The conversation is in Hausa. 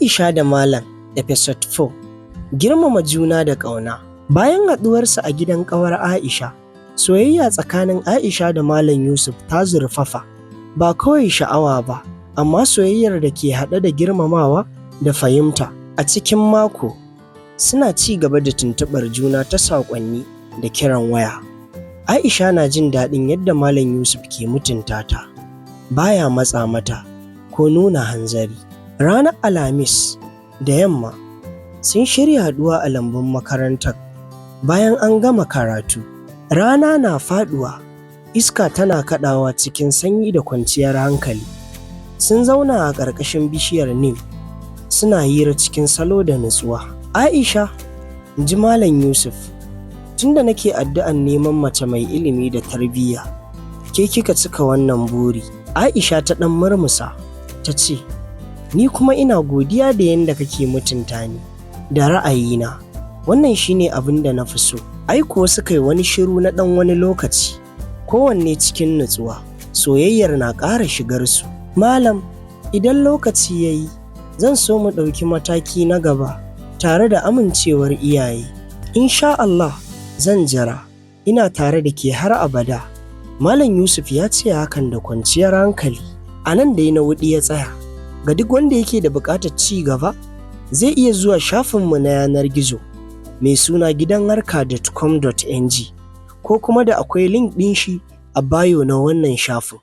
Aisha da Malam, Episode 4. Girmama juna da ƙauna. Bayan haɗuwarsu a gidan ƙawar Aisha, soyayya tsakanin Aisha da Malam Yusuf ta zurfafa. Ba kawai sha'awa ba, amma soyayyar da ke haɗe da girmamawa da fahimta. A cikin mako, suna ci gaba da tuntuɓar juna ta saƙonni da kiran waya. Aisha na jin daɗin yadda Malam Yusuf ke mutunta ta, baya matsa mata ko nuna hanzari. Ranar Alhamis da yamma, sun shirya haɗuwa a lambun makarantar bayan an gama karatu. Rana na faɗuwa, iska tana kaɗawa cikin sanyi da kwanciyar hankali. Sun zauna a ƙarƙashin bishiyar neem, suna hira cikin salo da nutsuwa. "Aisha," ji Malam Yusuf, "tunda nake addu'an neman mace mai ilimi da tarbiyya, ke kika cika wannan buri." Aisha ta ɗan murmusa, ta ce, "Ni kuma ina godiya da yadda kake mutunta ni da ra'ayina. Wannan shine abin da na fi so." Ai kuwa suka yi wani shiru na ɗan wani lokaci, kowanne cikin nutsuwa, soyayyar na ƙara shigar su. "Malam, idan lokaci ya yi, zan so mu ɗauki mataki na gaba tare da amincewar iyaye." "Insha Allah, zan jira, ina tare da ke har abada." Malam Yusuf ya ce hakan da kwanciyar hankali. A nan dai na wuɗi ya tsaya. Ga duk wanda yake da buƙatar ci gaba, zai iya zuwa shafinmu na yanar gizo mai suna gidanharka.com.ng, ko kuma da akwai link ɗin shi a bio na wannan shafin.